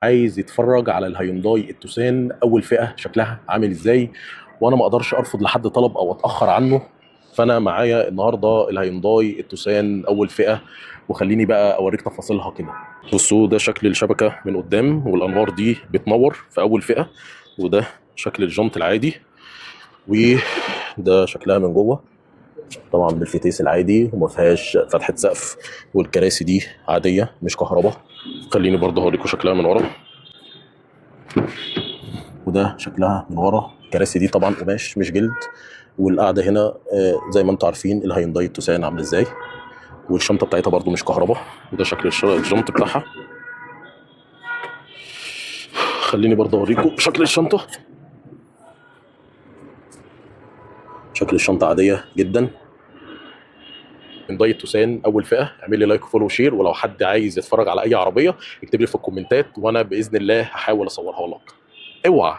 عايز يتفرج على الهيونداي التوسان اول فئة شكلها عامل ازاي، وانا ما اقدرش ارفض لحد طلب او اتاخر عنه. فانا معايا النهارده الهيونداي التوسان اول فئة، وخليني بقى اوريك تفاصيلها كده. بصوا، ده شكل الشبكة من قدام، والانوار دي بتنور في اول فئة، وده شكل الجنط العادي، وده شكلها من جوه طبعا بالفتيس العادي وما فيهاش فتحه سقف، والكراسي دي عادية مش كهرباء. خليني برضه اوريكم شكلها من ورا، وده شكلها من ورا. الكراسي دي طبعا قماش مش جلد، والقعده هنا زي ما انتم عارفين الهيونداي توسان عامل ازاي، والشنطه بتاعتها برضو مش كهرباء، وده شكل الجنط بتاعها. خليني برضو اوريكم شكل الشنطة. شكل الشنطة عادية جدا. هيونداي توسان اول فئة. اعمل لي like و follow و share، ولو حد عايز يتفرج على اي عربية اكتب لي في الكومنتات، وانا باذن الله هحاول اصورها لك. اوعى